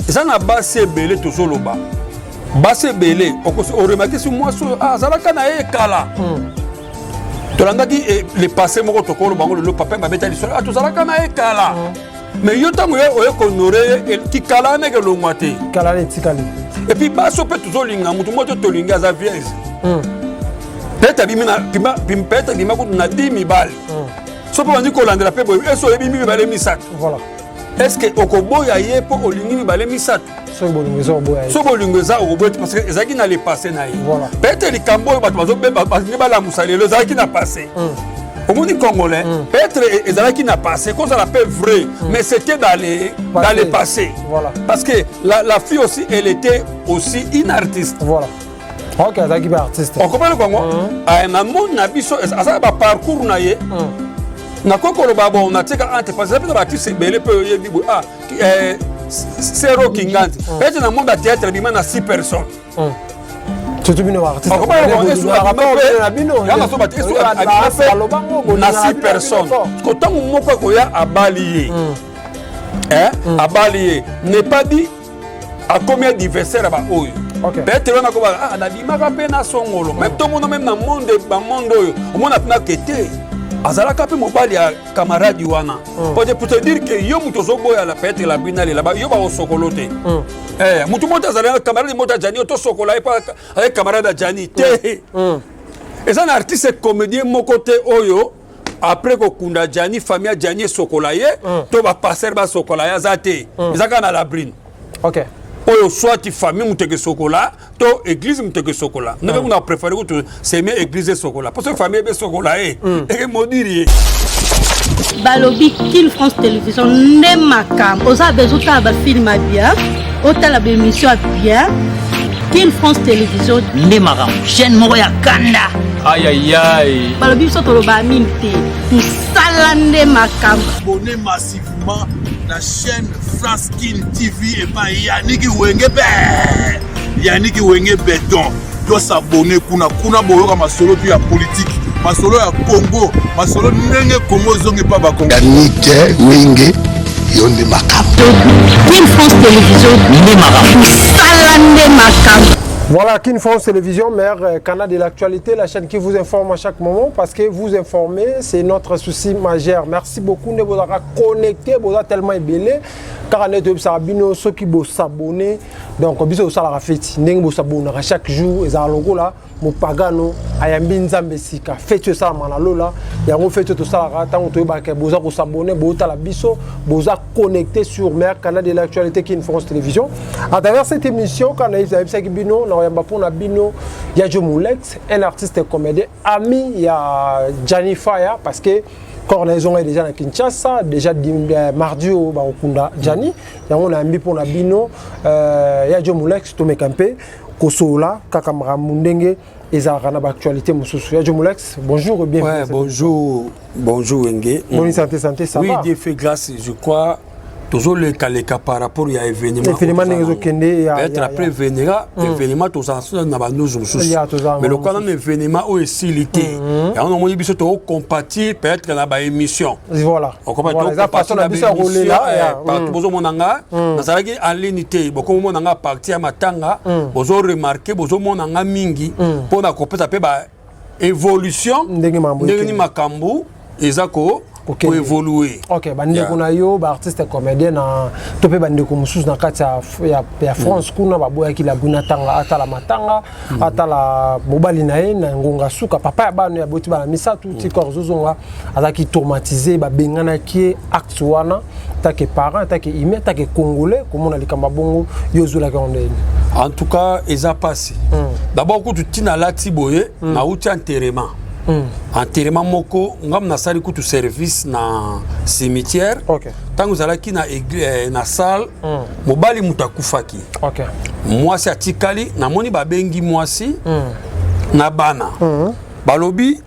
Eza na basi ebele, tozoloba basi ebele, oremarquer si mwasi oyo azalaka na ye kala. Tolandaki le passé moko, tokoloba bango lelo, papa babeta lisolo, tozalaka na ye kala. Mais yo, ntango yo oye kohonorer ye, kikala wana ekelongwa te. Kala wana etikali. Et puis basi mpe tozolinga motu moko te, tolingi aza vierge. Peut-être abimi, peut-être abima kutu na 10 mibali. So mpe bandi kolandela mpe boye, ese oyebi mibale, misato. Voilà. Est ce que okoboya ye mpo olingi mibale, misato? Soki bolingo eza, oboya ye? So bolingo eza, okoboya te, parce que ezalaki na le passé na ye. Peut-être likambo oyo bato balingi balamusa lelo ezalaki na passé. Omoni, Congolais, peut-être ezalaki na passé, kozala mpe vrai, mais c'était dans le passé. Voilà. Parce que la fille aussi, elle était aussi une artiste. Voilà, ok, azalaki mpe artiste. Okomprendre kongo na monde na biso, azala baparcours na ye. Nakoki koloba, bon, natika entre, parce que eza mpe na baartiste ebele mpe oyebi boye, ah, Sero Kinganti, peut-être na monde ya théâtre abima na 6 personnes. Surtout bino baartiste. Na 6 personnes, ko ntango moko akoya, abali ye, abali ye, n'est pas dit akomi adversaire ya baoyo. Peut-être wana koba, ah, nabimaka mpe na songolo. Même tomona, même na monde, bamonde oyo omona mpena ke te, azalaka mpe mobali ya camarade wana. Pour te dire que yo moto ozoboyala, peut-être la bina lela yo bakosokolo te. Motu moto azali camarade moto ajani, oyo tosokola ye mpo azali camarade ajani te. Eza na artiste comédien moko te oyo après kokunda Jani, famille ya Jani esokola ye to bapasteur basokola ye, aza te. Eza kaka na Labrine. Oyo soit famille moto ekesokola to église moto ekesokola. Ndenge kuna préféré kutu seme église esokola, parce que famille ebe esokola ye, eke modiri ye. Balobi Kin France Télévision nde makambo. Oza besoin otala bafilm ya bien, otala baémission ya bien, Kin France Télévision nde makambo, chaîne moko ya kanda. Ayayay. Balobi biso toloba mingi te, mosala nde makambo. Abonnez massivement la chaîne France Kin TV epai Yaniki Wenge be, Yaniki Wenge Beton. Tos'abonner kuna. Kuna boyoka masolo tu ya politike, masolo ya Congo, masolo ndenge Congo ezongi mpa bakongo. Yanike Wenge, yo nde makambo. Kin France Télévision nde makambo. Mosala nde makambo. Voilà, Kin France Télévision, meilleur canal de l'actualité, la chaîne qui vous informe à chaque moment, parce que vous informer, c'est notre souci majeur. Merci beaucoup de vous avoir connecté, vous êtes tellement ebele. Car on est bino, ceux qui vous s'abonner, donc biso osala fête, ndenge vous s'abonner chaque jour, et ça lokola mopagano ayambi Nzambe sika, fête osalama na lola. Yango fête tosalaka ntango toyebaka boza kos'abonner, botala biso, boza connecté sur meilleur canal de l'actualité, Kin France Télévision. À travers cette émission, quand nayebisaki bino na koyamba mpona bino ya Jo Mulex, un artiste comédien, ami ya Gianni Fire, parce que corps na ezonga déjà na Kinshasa déjà mardi oyo bakokunda Gianni. Yango nayambi mpona bino ya Jo Mulex, tomeka mpe kosolola kaka makambo ndenge ezalaka na baactualité mosusu. Ya Jo Mulex, bonjour et bienvenue. Ouais, bonjour, bonjour Wenge. Bonne santé, santé, ça Oui, va? Dieu fait grâce, je crois. Tozolekaleka par rapport ya événement. Événement ndenge ezokende. Peut-être après événement, événement tozala so na banews mosusu. Mais lokola nano événement oyo esili te, yango namoni biso tokocompatir peut-être na baémission. Voilà, façon na biso ya kolela. Partout bozomona nga, nazalaki en ligne te. Bokomomona nga parti ya matanga, bozoremarquer, bozomona nga mingi mpona kopesa mpe ba évolution. Ndenge makambo ndenge ni makambo eza ko Kokende. Koévoluer. Ok, bandeko na yo baartiste comédien na to mpe bandeko mosusu na kati ya France kuna baboyaki Labrune atanga, atala matanga, atala mobali na ye na ngonga suka, papa ya bana ya boti bana misato. Ti corps ezozonga, azalaki traumatisé, babenganaki ye. Acte wana, take parent, take humain, take Congolais, komona likambo ya bongo, yo ozolaki yango ndeni? En tout cas eza mpasi. D'abord kutu ntina alati boye, nauti enterrement, enterrement moko ngam nasali kutu service na cimetière. Ntango ezalaki na, na salle, mobali moto akufaki, mwasi atikali. Namoni babengi mwasi na bana, balobi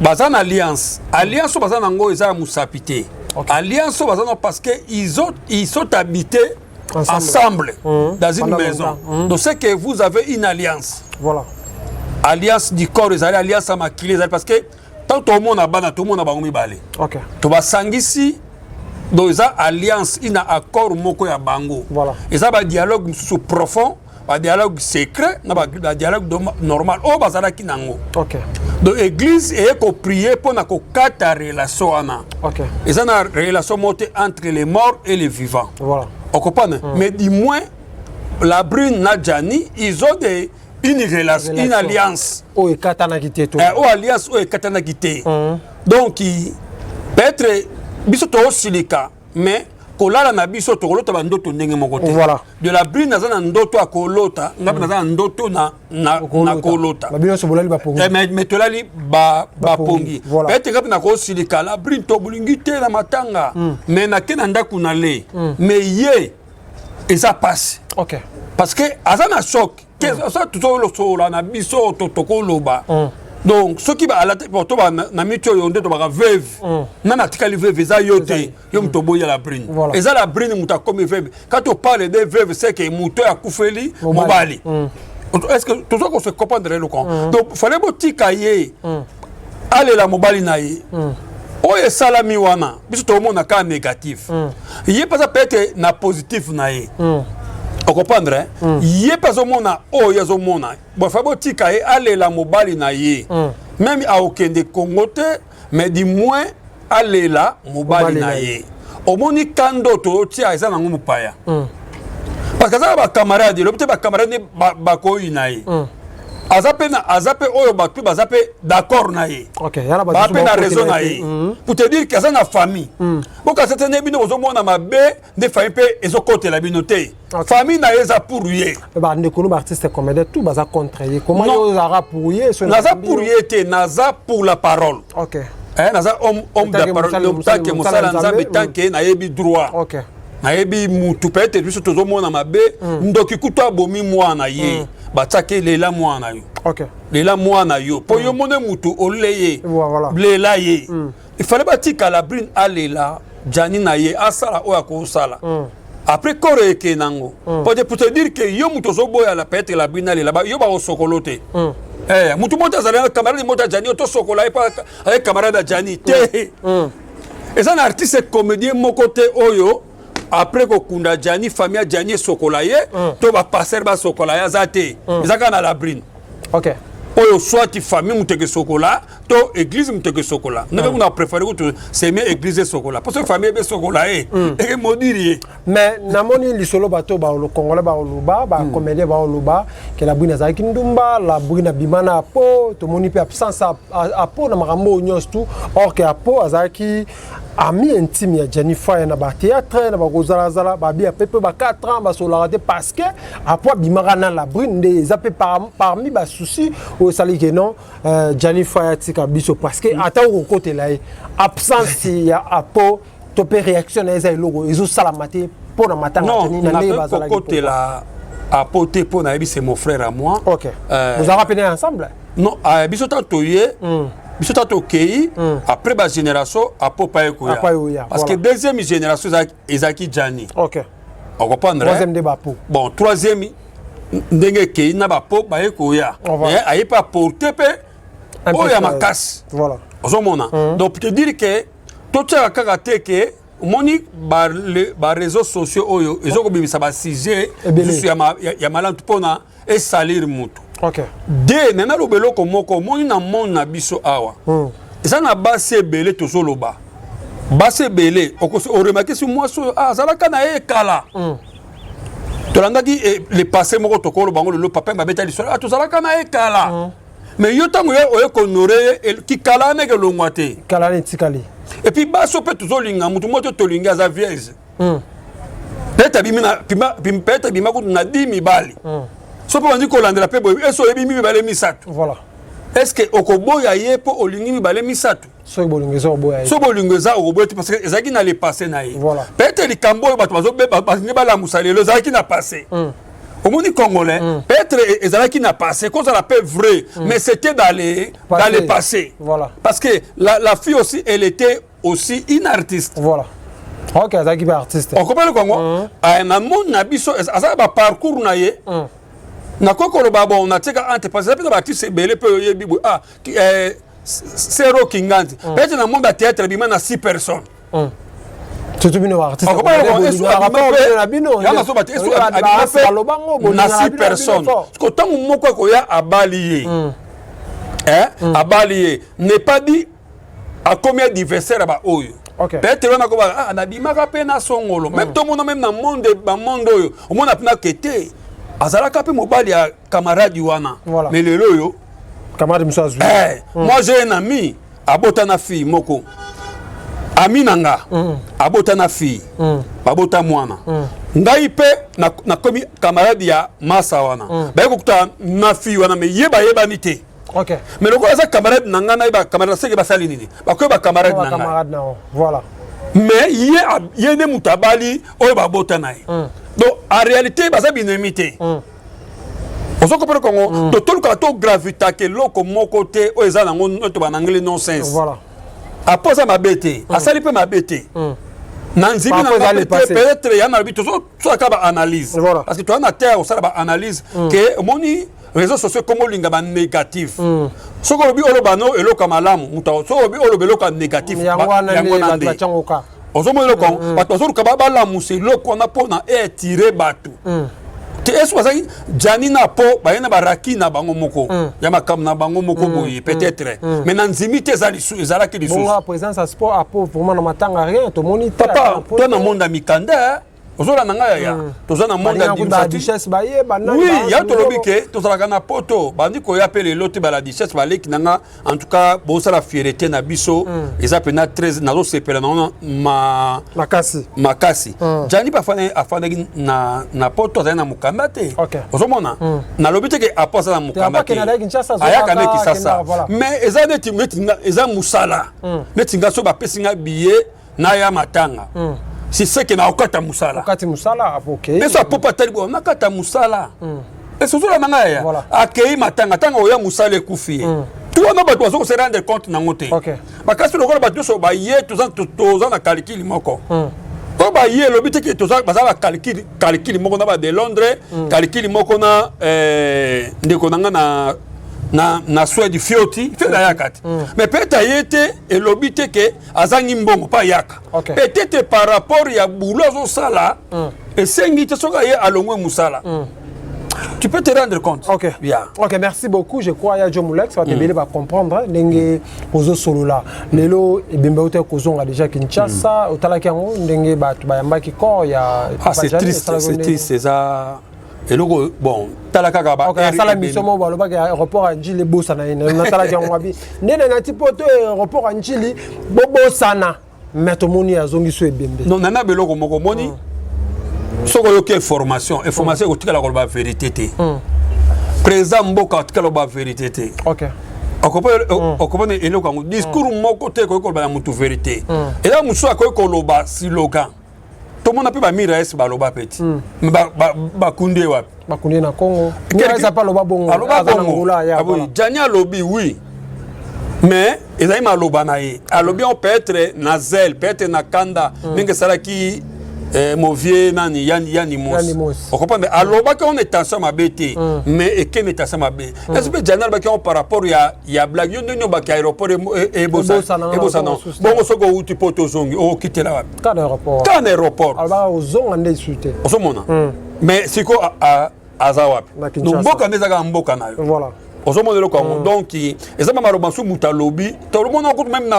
baza na alliance. Alliance oyo baza nango eza ya mosapi te. Alliance oyo baza nango parce que ils sont habités ensemble, ensemble dans une pendant maison. longtemps. Donc c'est que vous avez une alliance. Alliance du corps ezali, alliance ya makili ezali, parce que tant tomona bana, tomona bango mibale, tobasangisi. Donc eza alliance, ina accord moko ya bango. Voilà. Eza badialogue mosusu profond, badialogue secret na badialogue normal oyo bazalaki nango. Donc église eye koprier mpo na kokata relation wana. Eza na relation moko te entre les morts et les vivants. Ocomprendre? Mais du moins la Brune na Jani, ils ont une relation, une alliance. Oyo ekatanaki te to. Oyo alliance oyo ekatanaki te. Donc peut-être biso toosilika, mais kolala na biso, tokolota bandoto ndenge moko te. De la Brune aza na ndoto ya kolota, nga mpe naza na ndoto na kolota. Babino nyonso bolali bapongi. Mais tolali bapongi. Peut-être nga mpe nakosilika, la Brune to bolingi te na matanga, mais nake na ndako na le, mais ye eza pasi. Parce que aza na choc sa, tozolosola na biso, tokoloba. Donc soki to na miti oyo nde tobaka veuve, nani atikali veuve? Eza yo te, yo moto oboya la Brune. Eza la Brune moto akomi veuve. Quand on parle de veuve, c'est que moto oyo akufeli mobali. Est ce que toza kose comprendre eloko? Donc fallait botika ye alela mobali na ye. Oyo esalami wana, biso tokomona kaka négatif. Ye mpe aza peut-être na positif na ye. Ocomprendre? Ye mpe azomona oyo azomona. Bon, fa botika ye alela mobali na ye. Même aokende Kongo te, mais du moins alela mobali na ye. Omoni, kando totia eza nango mopaya, parce que aza na bacamarade, elobi te bacamarade nde bakoyina ye. Aza mpe aza mpe oyo bato mpe baza mpe d'accord na ye, baa mpe na raison na ye. Pour te dire que aza na famille, bokasa te nde bino bozomona mabe, nde famille mpe ezokotela bino te. Famille na ye eza pour ye. Bandeko no baartiste comédien tout baza contre ye. Comment yo ozalaka pour ye? Naza pour ye te, naza pour la parole. Naza homme de parole, tant que mosala Nzambe, tant que nayebi droit. Nayebi mutu. Peut-être biso tozomona mabe. Ndoki kutu abomi mwana ye, batiaki lela mwana yo. Lela mwana yo mpo yo mone mutu ole ye. Lela ye. Il fallait batika la Brune alela Jani na ye, asala oyo akosala. Après koro eke nango. Po te pour te dire que yo moto ozoboyala, peut-être la Brune alela, yo bakosokolo te. Mutu moto azali camarade moto ya Jani, oyo tosokola ye mpo aye camarade ya Jani te. Eza na artiste comédien moko te oyo après kokunda Jani, famille ya Jani esokola ye to bapasteur basokola ye, aza te. Eza kaka na la Brune. Oyo soit famille moto ekesokola to église moto ekesokola. Ndenge kuna préféré kutu c'est mieux église esokola, parce que famille ebesokola ye, eke modiri ye. Mais namoni lisolo, bato congolais baoloba, bacomédien baoloba ke la Brune azalaki ndumba, la Brune abima na Apo. Tomoni mpe absence Apo na makambo oyo nyonso tu, or ke Apo azalaki ami intime ya Jani Faya na bathéâtre na bakozalazala. Babi ape mpe ba 4 ans basolaka te, parce que Apo abimaka na la Brune. Nde eza mpe parmi basusi oyo esali ke non, Jani Faya atika biso, parce que ata okokotela ye, absence ya Apo to mpe réaction na ye eza eloko ezosalama te mpo na matanga na ndenge bazalaki. Kokotela Apo te, mpo nayebi, c'est mon frère à moi. Ok, bozalaka pene ensemble? Non, biso ta toye, biso ta tokei. Après bagénération, Apo pa ye koya, parce que deuxième génération ezalaki Jani. Ocomprendre? Troisième nde bapo. Bon, troisième ndenge ekei na bapo baye koya, aye mpe aporte mpe oyo ya makasi. Ozomona? Donc pour te dire que totiaka kaka te ke omoni baréseaux sociaux oyo ezokobimisa basujet lisusu ya malamu mpona esalir mutu. De me naloba eloko moko, omoni, na monde na biso awa eza na basi ebele. Tozoloba basi ebele, oremarquer si mwasi oyo azalaka na ye ekala. Tolandaki le passé moko, tokoloba bango lelo papa babeta lisolo, tozalaka na ye kala. Mais yo ntango yo oye kohonorer ye, kikala wana ekelongwa te. Kala wana etikali. Et puis basi mpe tozolinga mutu moko te, tolingi aza vierge. Peut-être abimi na peut-être abima kutu na 10 mibali. So mpe bandi kolandela mpe boye, ese oyebi mibale misato. Est ce que okoboya ye mpo olingi mibale misato? Soki bolingo eza, oboya ye. So bolingo eza, okoboya te, parce que ezalaki na le passé na ye. Peut-être likambo oyo bato balingi balamusa lelo ezalaki na passé. Omoni, congolais, peut-être ezalaki na passé, kozala mpe vrai, mais c'était dans les passé. Parce que la fille aussi, elle était aussi une artiste. Voilà, ok, azalaki mpe artiste. Okomeli kongo na monde na biso aza baparcours na ye. Nakoki koloba, bon, natika entre, parce que eza mpe na baartiste ebele mpe oyebi boye, ah, sero Kinganzi, peut-être na monde ya théâtre abima na 6 personnes. Surtout bino baartiste na six personnes. Ko ntango moko akoya abali ye, abali ye, n'est pas dit akomi adversaire ya baoyo. Peut-être wana koba ah, nabimaka mpe na songolo, même tomona même na monde, bamonde oyo omona mpe nake te, azalaka mpe mobali ya camarade wana. Mais lelo oyo camarade mosusu azwi. Moi, j'ai un ami abota na fille moko, ami na nga abota na fille, babota mwana. Ngai mpe nakomi camarade ya masa wana, baye kokuta na fille wana, mais ye bayebani te. Mais lokola aza camarade na ngai, nayeba camarade seke basali nini, bakoyeba camarade na ngai. Voilà. Mais ye nde moto abali oyo babota na ye. Donc en réalité baza binemi te. Ozo comprendre kongo? To tolukaka togravitaka eloko moko te oyo eza nango to banangeli non-sens. Apo aza mabe te, asali mpe mabe te na nzimi na nga te. Peut-être ya nalobi tozosalaka baanalyse, parce que toza na terre kosala baanalyse ke omoni réseaux sociaux ekomi olinga banégatif. Soki olobi oloba no eloko ya malamu, moto soki olobi oloba eloko ya négatif, yango wana nde ozomona eloko yango. Bato bazoluka balamusa eloko wana mpona eattirer bato te. Eso bazalaki jani na po baye na baraki na bango moko ya makambo na bango moko boye peut-être, mais na nzimi te ezalaki lisusu. Présence ya sport apo vraiment na matanga, rien tomoni. Papa, to na monde ya mikanda, ozolanda ngai yaya, toza na monde. Duchesse bayeba. Oui, ya tolobi ke tozalaka na poto, bandi koya mpe lelo te. Bala duchesse baleki na nga, en tout cas bosala fierté na biso, eza mpena très nazosepela nango makasi. Makasi. Jani mpe afandaki na poto, azali na mokanda te. Ozomona, nalobi te ke apo aza na mokanda te, ayaka nde Kisasa, mais eza neti eza mosala neti nga so bapesi nga billet naya matanga, si seke na okata mosala. Okati mosala, ok. Mpe so apopa atali bo nakata mosala, ese ozolanda ngai yaya, akei matanga, ntango oya mosala ekufi ye tu wana, bato bazo kose rendre compte nango te. Bakasi lokola bato nyonso baye toza na calcul moko oyo baye, elobi te ke baza bacalcul, calcul moko na bade Londres, calcul moko na ndeko na nga na Swede, Fioti Fioti ayaka te. Mais peut-être aye te, elobi te ke azangi mbongo mpo ayaka. Peut-être par rapport ya boulot azosala, esengi te soki aye alongwe mosala. Tu peux te rendre compte. Ok. Yeah. Ok, merci beaucoup. Je crois ya Joe Mulex va te va comprendre ndenge ozo solola. Lelo ebembe ote kozonga déjà Kinshasa, otalaki yango ndenge bato bayambaki corps ya Ah, c'est triste, c'est triste, c'est ça. Eloko bon, tala kaka ba asala mission moko, balobaki aéroport ya Njili ebosana ye. Natalaki yango abi ndene nati poto aéroport ya Njili bobosana, mais tomoni azongi so ebembe. Non, nana beloko moko omoni, soki oyoki information, information ekotikala koloba vérité te. Président mboka atikala koloba vérité te. Okopona eloko yango, discours moko te ekoki koloba na motu vérité. Eza mosusu akoki koloba slogan. Tomona mpe bamira ese baloba mpe ti bakundi ye wapi? Bakundi na Congo. Aloba bongo. Aloba bongo. Jani alobi oui, mais ezali maloba na ye. Alobi yango peut-être na zèle, peut-être na kanda, ndenge esalaki movie nani Yani Mos. Okocomprendre, alobaki yango na intention mabe te, mais ekende intention mabe. Esi mpe Jani alobaki yango par rapport ya blague. Yo ndenge obaki aéroport ebosana bongo, soki outi mpo tozongi, okitela wapi? Kaka na aéroport. Kaka na aéroport. Alobaka ozonga nde esu te. Ozomona, mais sikoyo aza wapi? Mboka nde ezaka mboka na yo. Ozomona eloko yango. Donc eza ba maloba mosusu moto alobi, tolomona kutu même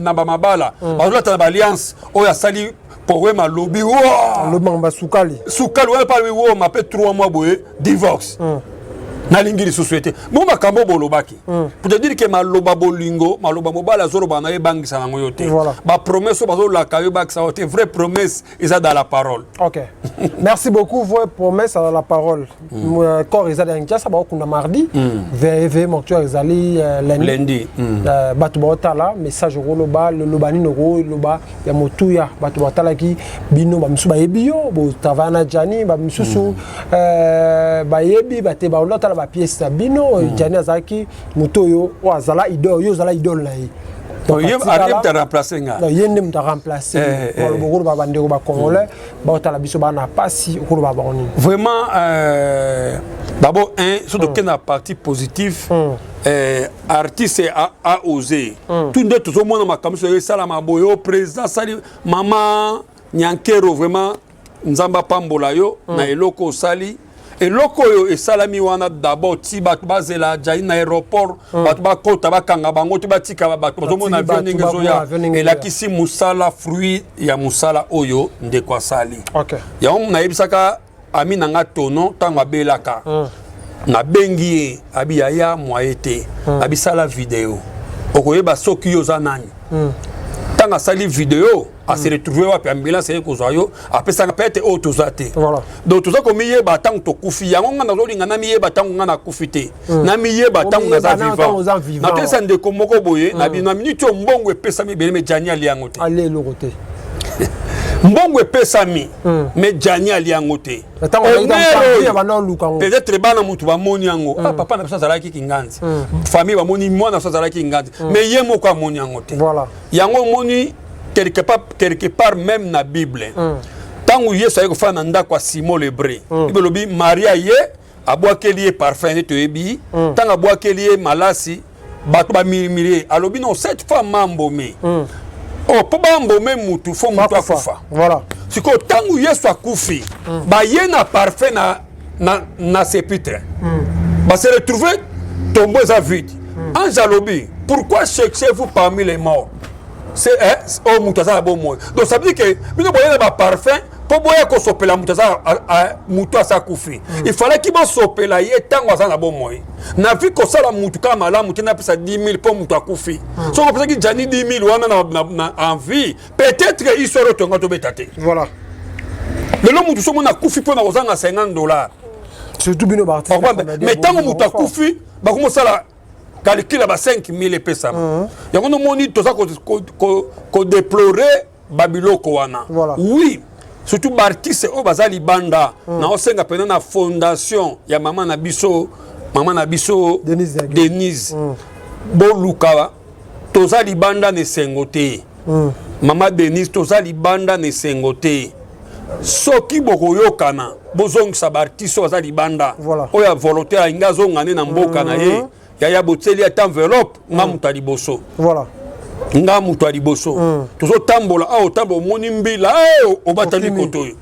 na bamabala bazolata na baalliance oyo asali problème, alobi. Alobi basukali. Sukali wana pa wo mape 3 mois boye, divorce, nalingi lisusu ete mo makambo bolobaki. Pour te dire ke maloba bolingo, maloba mobali azoloba na ye, ebangisa nango yo te. Bapromesse oyo bazolaka yo, ebangisa yo te. Vraie promesse eza dans la parole. Ok, merci beaucoup. Vraie promesse dans la parole. Corps eza na Kinshasa, bakokunda mardi, veillée mortuaire ezali lundi. Lundi. Bato baotala message, okoloba loloba nini? Okoloba ya motuya, bato batalaki bino, bamisusu bayebi yo, botravaille na Jani, bamisusu bayebi bate, baolotala bapièce na bino. Jani azalaki moto oyo oyo azala idole, yo ozala idole na ye. Ye moto aremplace nga. Ye nde moto aremplace. Okoloba bandeko bacongolais baotala biso, bana pasi, okoloba bango nini? Vraiment, d'abord un so tokende na partie positif, artiste a osé tout. Nde tozomona makambo so esalama boye, o président asali mama. Nyankero, vraiment Nzambe apambola yo na eloko osali. Eloko oyo esalami wana, d'abord ti bato bazela Jai na aéroport, bato bakota, bakanga bango te, batika bato bazomona avion ndenge ezoya, elakisi mosala, fruit ya mosala oyo ndeko asali. Yango nayebisaka ami na nga Tono, ntango abelaka, nabengi ye, abi yaya moye te, abisala video, okoyeba soki yo oza nani. Ntango asali video, ase retrouve wapi? Ambulance eye kozwa yo, apesaka pete oyo toza te. Donc toza komiyeba ntango tokufi. Yango nga nazolinga namiyeba ntango nga nakufi te, namiyeba ntango naza vivant. Napesa ndeko moko boye na bino na minute oyo, mbongo epesami ebele, mais Jani ali yango te. Ali eloko te. Mbongo epesami, mais Jani ali yango te. Peut-être bana mutu bamoni yango, ah, papa na biso azalaki kinganzi, famille bamoni mwana biso azalaki kinganzi, mais ye moko amoni yango te. Yango omoni quelque part, même na Bible, ntango Yesu aye kofanda na ndako ya Simon Lépreux, Bible elobi Maria ye abwakeli ye parfum nde toyebi. Ntango abwakeli ye malasi, bato bamirimiri ye, alobi: "Non, cette fois mambome oh, mpo bambome mutu, faut mutu akufa." Sikoyo ntango Yesu akufi, baye na parfum na sépulcre, base retrouve tombeau eza vide. Ange alobi: "Pourquoi cherchez-vous parmi les morts?" C'est oyo moto aza na bomoi. Donc ça veut dire que bino boye na baparfum mpo boya kosopela moto aza, moto aza akufi. Il fallaki bosopela ye ntango aza na bomoi. Na vi kosala mutu kaka malamu te, napesa 10 000 mpo moto akufi. Soki opesaki Jani 10 000 wana na en vie, peut-être histoire oyo tonga tobeta te. Lelo mutu so mona akufi mpo na kozanga 50 $. Surtout bino baartiste. Mais ntango moto akufi, bakomosala calcul ya ba 5 000 epesama. Yango nomoni toza kodéplorer babiloko wana. Oui, surtout baartiste oyo baza libanda, naosenga mpena na fondation ya mama na biso, mama na biso Denise Diago. Denise, boluka, toza libanda na esengo te. Mama Denise, toza libanda na esengo te. Soki bokoyokana, bozongisa baartiste oyo baza libanda. Oyo ya volontaire alingi azonga nde na mboka na ye, yaya, botieli ata enveloppe, nga moto ya liboso. Nga moto ya liboso. Tozotambola awa, otambola, omoni mbila, eh, obatami. Okimi. Koto oyo,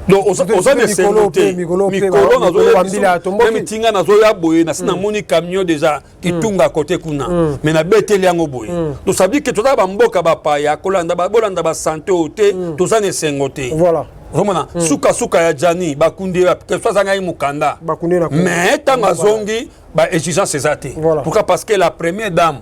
donc oza na esengo Mikolo te. mikolo Mikolo mikolo bambila ya tomboki. nazoya tinga, nazoya boye, nasi namoni camion déjà kitunga kote kuna, mais nabeteli yango boye. Donc ça veut dire que toza bamboka bapaya, kolanda bolanda basante oyo te, toza na esengo te. Ozomona sukasuka ya Jani, bakundi ye, question azangai mokanda. Bakundi ye na Congo. Mais ntango azongi, baexigence eza te. Pourquoi? Parce que la première dame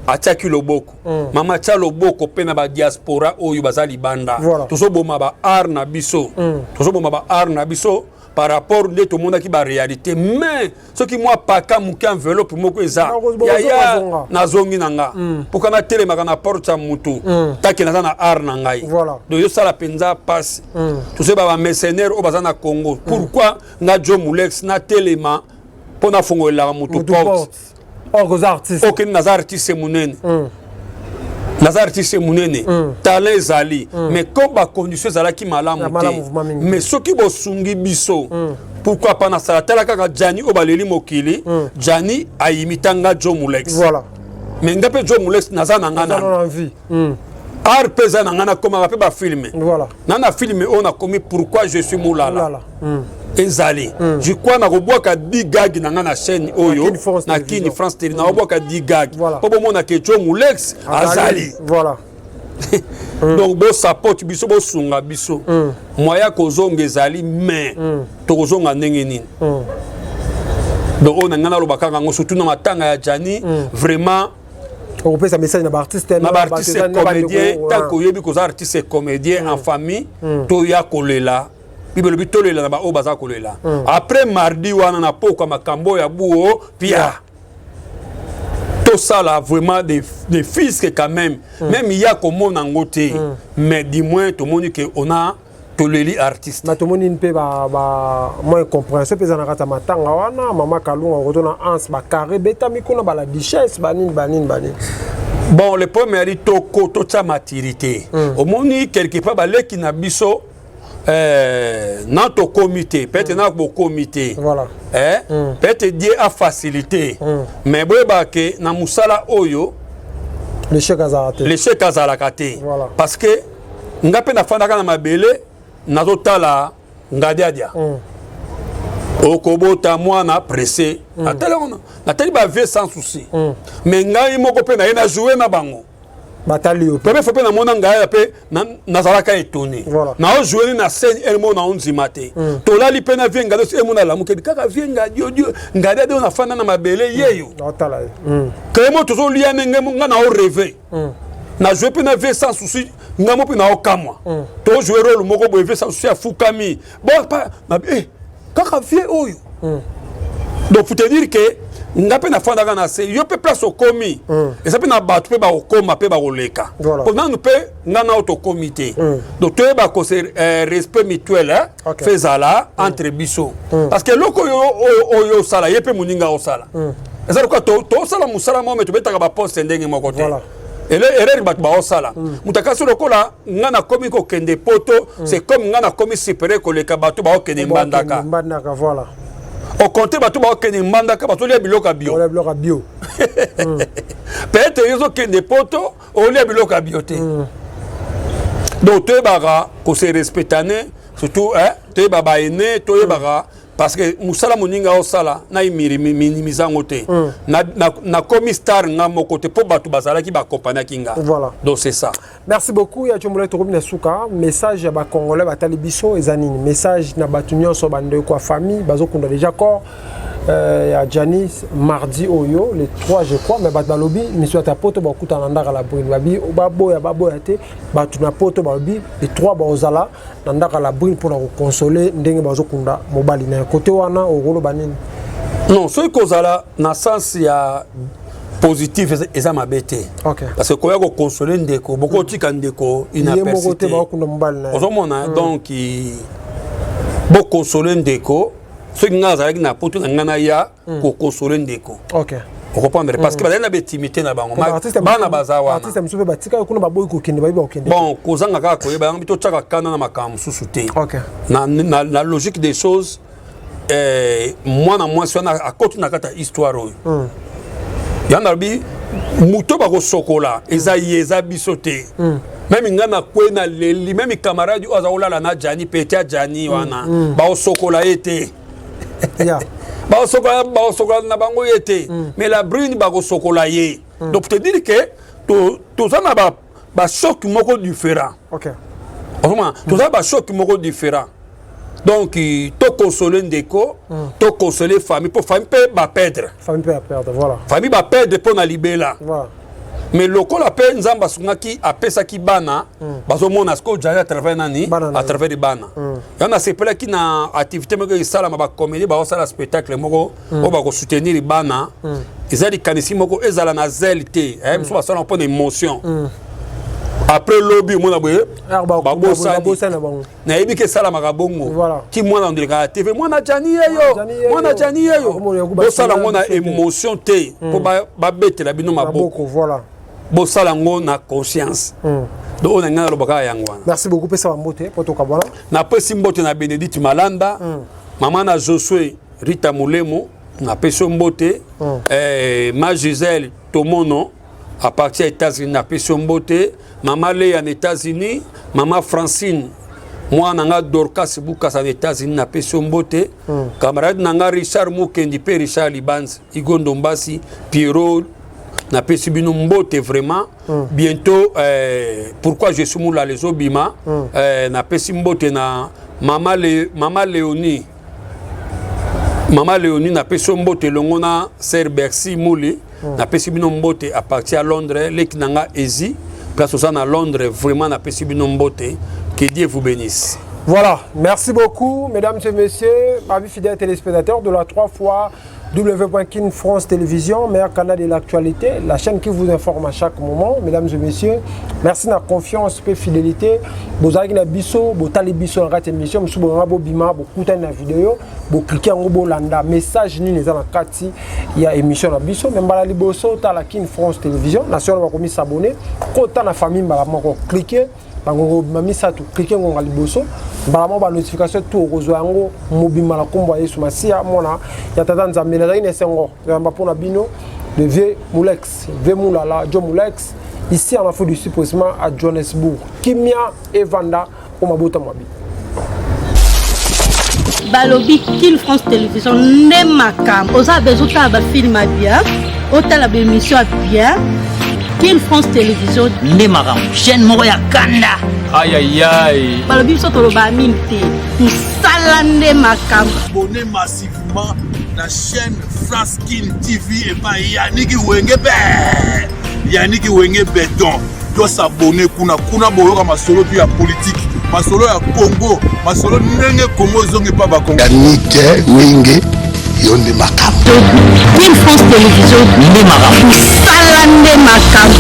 atiaki loboko, mama atia loboko mpe na badiaspora oyo baza libanda. Tozoboma baart na biso, tozoboma baart na biso par rapport nde tomonaki baréalité. Mais soki mwa paka moke, enveloppe moko eza, yaya, Bazonga. Nazongi na nga mpoka natelemaka na porte ya mutu take naza na art na ngai. Donc ezosala mpenza mpasi. Tozoyeba bamercenaire oyo baza na Congo. Pourquoi nga Jo Mulex natelema mpo nafungolelaka mutu Mutu porte? Porte. Or oza artiste. Okende, naza artiste monene, naza artiste monene, talent ezali, mais comme bacondition ezalaki malamu Ya te. Malamu vraiment mingi. Mais soki bosungi biso, pourquoi pas nasala? Tala kaka Jani oyo baleli mokili, Jani ayimita nga Jo Mulex. Mais nga mpe Jo Mulex naza na nga Oza nano na envie. Art mpe eza na nga, nakomaka mpe bafilme. Na filme oyo nakomi "Pourquoi je suis Mulala". Mulala. Ezali, je crois, nakobwaka 10 gag na nga na chaîne oyo. Kin France Na Télévision. Kini France Télé, nakobwaka 10 gag mpo bomona ke Jo Mulex azali. Donc bosupport biso, bosunga biso. Moya kozonga ezali, mais tokozonga ndenge nini? Donc oyo na ngai naloba kaka yango, surtout na matanga ya Jani, vraiment. Okopesa message na baartiste? Na baartiste comédien, tant koyebi koza artiste comédien en famille, toya kolela. Bible elobi tolela na baoyo baza kolela. Après mardi wana na pokwa, makambo ya buo pia, tosala vraiment des fisques quand même, même ya komona yango te, mais du moins tomoni ke on a toleli artiste. Na tomoni mpe ba mwa incompréhension mpe eza na kati ya matanga wana. Mama Kalunga kotona anse bacarré betami kuna, bala duchesse, banini banini banini. Bon, le problème eyali toko totya maturité. Omoni quelque part baleki na biso, na tokomi te, peut-être na bokomi te. Peut-être Dieu a facilité, mais boyebaka ke na mosala oyo l'échec azalaka te. L'échec azalaka te. Parce que Nga mpe nafandaka na mabele, nazotala Ngadiadia. Okobota mwana pressé. Natali yango, natali bavieux sans souci. Mais ngai moko mpe naye na joue na bango. Batali yo. Première fois mpe namona ngai mpe nazalaka étonné. Naojoue ni na scène elmo, naondima te. Tolali mpe na vieux Ngadi emo, nalamukeli kaka vieux Ngadi Ngadi oyo nafanda na mabele yeyo. Otala ye. Kemo tozolia ndenge nga nao rêve, najoue mpe na vieux sans souci, nga mo mpe naokamwa, tojoue rôle moko boye, vieux sans souci afukami bon pa na kaka vieux oyo. Donc pour te dire que nga mpe nafandaka na se, yo mpe place okomi, eza mpe na bato mpe bakokoma mpe bakoleka. Po nanu mpe nga nao tokomi te. Donc toyeba kose respect mutuel, hein, fe ezala entre biso, parce que eloko oyo oyo osala, ye mpe moninga osala, eza lokola tosala mosala moko, me tobetaka baposte ndenge moko te. Erreur bato baosala, moto akasi lokola nga nakomi kokende Poto, c'est comme nga nakomi supérieur koleka bato baokende Mbandaka. Mbandaka, voilà. Au contraire, bato baokende Mbandaka bazolia biloko ya bio. Voilà, biloko ya bio. Peut-être yo ozokende Poto, olia biloko ya bio te. Donc toyebaka kose respectane, surtout toyeba baene, toyebaka, parce que mosala moninga osala na minimiza yango te. Nakomi star nga moko te, mpo bato bazalaki baaccompagnaki nga. Donc c'est ça. Merci beaucoup ya Tshombola. Tokomi na suka. Message ya bacongolais batali biso eza nini? Message na bato nyonso, bandeko ya famille bazokunda déjà corps ya Janis mardi oyo, le 3 je crois. Mais bato balobi miso ya Poto bakutana na ndaka la Brune, babi baboya baboya te. Bato na Poto balobi le 3 baozala na ndaka la Brune mpona koconsoler ndenge bazokunda mobali na ye. Kote wana okoloba nini? Non, soki kozala na sens ya positif, eza mabe te. Parce que koya koconsoler ndeko, bokotika ndeko ye moko te, bakokunda mobali na ye. Ozomona, donc boconsoler ndeko. Soki ngai azalaki na Poto na ngai, naya koconsoler ndeko. Ocomprendre, parce que bazali na baintimité na bango, bana baza wana. Artiste mosusu mpe batikali kuna, baboyi kokende, bayebi bakokende. Bon, kozanga kaka koyeba yango, totiaka kanda na makambo mosusu te. Na logique des choses, mwana mwasi wana akoti na kati ya histoire oyo. Yango nalobi, moto bakosokola eza ye, eza biso te. Même ngai nakwe na leli, même camarade oyo aza kolala na Jani, pete ya Jani wana, bakosokola ye te. Bakosokola, bakosokola na bango ye te, mais la Brune bakosokola ye. Donc pour te dire que toza na bachoc moko différent. Ozomona, toza na bachoc moko différent. Donc tokonsole ndeko, tokonsole famille, mpo famille mpe baperdre. Famille mpe aperdre, voilà. Famille baperdre mpo na libela. Mais lokola mpe Nzambe asungaki, apesaki bana, bazomona sikoyo Jani à travers nani? Bana na À ye. travers bana. Yango nasepelaki na activité moko esalama, bacomédie baosala spectacle moko oyo bakosoutenir bana. Eza likanisi moko ezala na zele te. Mosusu basala mpo na émotion, après lobi omona boye babosani. Babosani na bango. Nayebi ke esalamaka bongo. Ti mwana ondelekaka TV, mwana Jani yeyo. Jani yeyo. Mwana Jani yeyo. Akomona yango. Bosala yango na basinga biso te. émotion te, mpo babetela bino maboko. Maboko, voilà. Bosala yango na conscience. Donc oyo na ngai nalobaka yango wana. Merci beaucoup. Pesa bambote po tokabwana. Napesi mbote na Bénédicte Malanda, mama na Josue Rita Molemo, napesi yo mbote. Ma Gisèle Tomono à partir ya États-Unis, napesi yo mbote. Mama Leya na États-Unis, mama Francine, mwana na nga Dorcas Bukasa na États-Unis, napesi yo mbote. Camarade na nga Richard Mukendi mpe Richard Libanzi, Igondo Mbasi, Pierrot, napesi bino mbote vraiment. Bientôt Pourquoi je suis Mulala ezobima. Napesi mbote na mama Léonie. Mama Léonie, napesi yo mbote elongo na sœur Bercy Muli. Napesi bino mbote à partir ya Londres. Leki na nga Ezi, place oza na Londres, vraiment napesi bino mbote. Que Dieu vous bénisse. Voilà, merci beaucoup, mesdames et messieurs, amis fidèles téléspectateurs de la 3 fois W.Kin France Télévision, meilleur canal de l'actualité, la chaîne qui vous informe à chaque moment, mesdames et messieurs. Merci de la confiance et fidélité. Bozalaki na biso, botali biso na kati émission, musu bonga bobima, bokutani na vidéo, bocliquer yango, bolanda message nini eza na kati ya émission na biso. Mais mbala liboso tala Kin France Télévision, national bakomi s'abonner, kota na famille mbala moko, cliquer bangonga obima misato, clique ngonga liboso, mbala moko banotification tout okozwa yango mobimba na nkombo ya Yesu Masiya, mwana ya Tata Nzambe. Nazalaki na esengo yamba mpona bino le vieux Mulex, vieux Mulala Jo Mulex. Ici en Afrique du Sud, précisément à Johannesburg. Kimia Evanda, Omabota Mwabi. Balobi Kin France Télévision nde makambo. Oza besoin otala bafilme ya bien, otala baémission ya bien, Kin France Télévision nde makambo, chaîne moko ya kanda. Ayayay. Balobi biso tolobaa mingi te, mosala nde makambo. Abonnez massivement la chaîne France Kin TV epai Yaniki Wenge be Yaniki Wenge Beton. Tosabone kuna, kuna boyoka masolo tu ya politike, masolo ya Congo, masolo ndenge Congo ezongi mpa bakongo. Yanike Wenge, yo nde makambo. Kin France Télévision nde makambo. Mosala nde makambo.